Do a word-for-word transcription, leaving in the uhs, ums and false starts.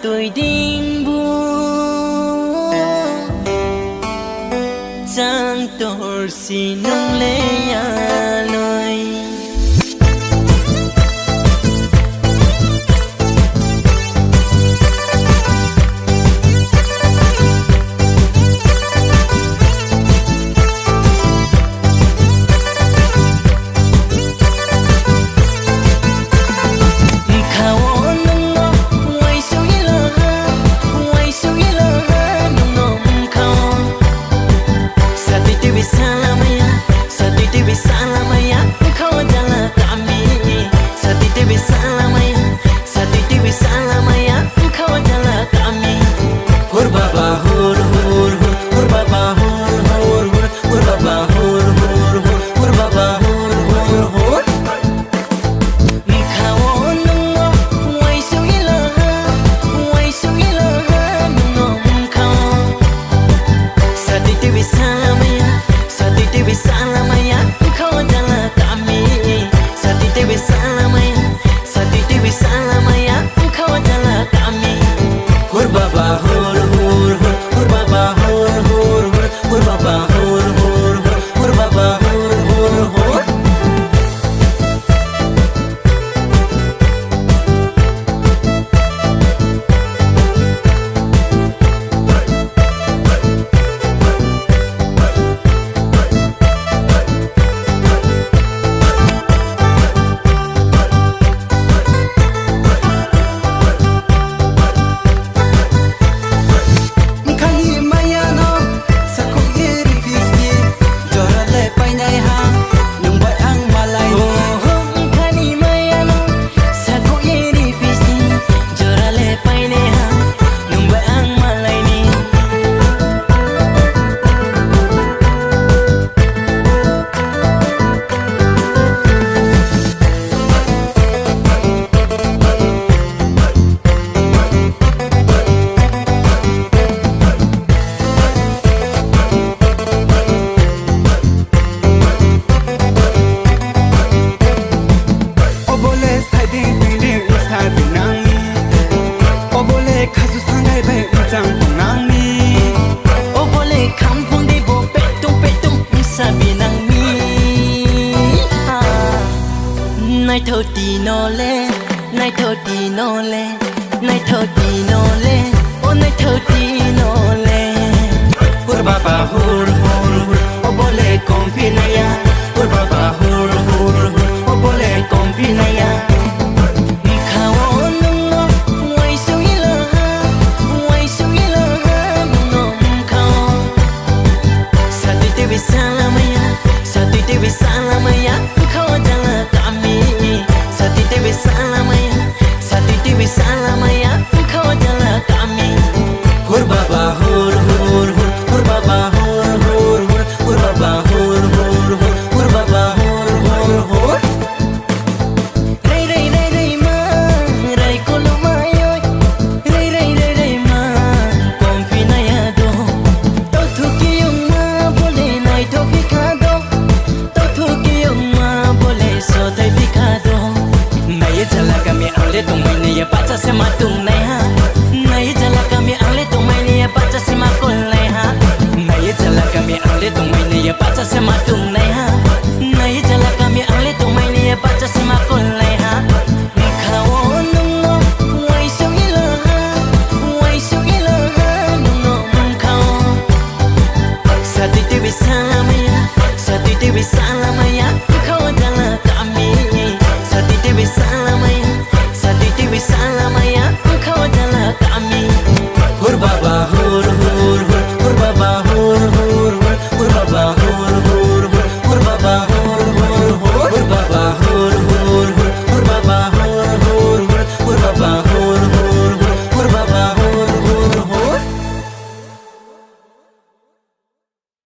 Oidingbu chang torsi nang le aloi. Sati T V salamaya, Sati T V salamaya, wngkha o jala kami. Hur baba hur hur hur, hur baba hur hur hur, hur baba hur hur hur, hur baba hur hur hur. Wngkha o nwngno uaisuk ilaha, uaisuk ilaha nwngno wngkha o. Sati T V salamaya, Sati T V salamaya, wngkha o jala kami. Sati T V salamaya, Sati T V salamaya, wngkha o jala kami. Hur baba hur hur hur, hur baba hur hur hur, hur baba hur hur hur, hur baba hur hur hur. Wngkhani maya no sakhuk ye ripisi, jora le painai ha, nwng bai ang malai. Oho, wngkhani maya no sakhuk ye ripisi, jora le painai ha, nwng bai ang malai ni. Obole saiding pinding usa binangni. Obole khasu sangai bai mchang tongnangni. Obole khamphung de bo petung petung usa binangni. Ah, naithok tino le, naithok tino le. Naithok tino le, o naithok tino le. Hur baba hur hur hur, obole komphi naya. Hur baba hur hur hur, obole komphi naya. Wngkha o nwngno uaisuk ilaha, uaisuk ilaha nwngno wngkha o. Sati T V salamaya, Sati T V salamaya, wngkha o jala kami. Sati T V salamaya, Sati T V salamaya, wngkha o jala kami. Hur baba hur hur hur, hur baba hur hur hur, hur baba hur hur hur, hur baba hur hur hur. Rei rei rei rei ma, rei kolo mai oi. Rei rei rei rei ma, komphi naya do. Tothu kiyung ma bole naithok phi kha do. Tothu kiyung ma bole sothai phi kha do. Nai jala kami ang le tongmai ni ya bacha se ma tung nai ha. Nai jala kami ang le tongmai ni ya bacha se ma kol nai ha. Nai jala kami ang le tongmai ni ya bacha se ma tung nai ha. Nai jala kami ang le tongmai ni ya bacha se ma kol nai ha. Wngkha o nwngno uaisuk ilaha, uaisuk ilaha nwngno wngkha o. Sati T V salamaya, Sati T V salamaya.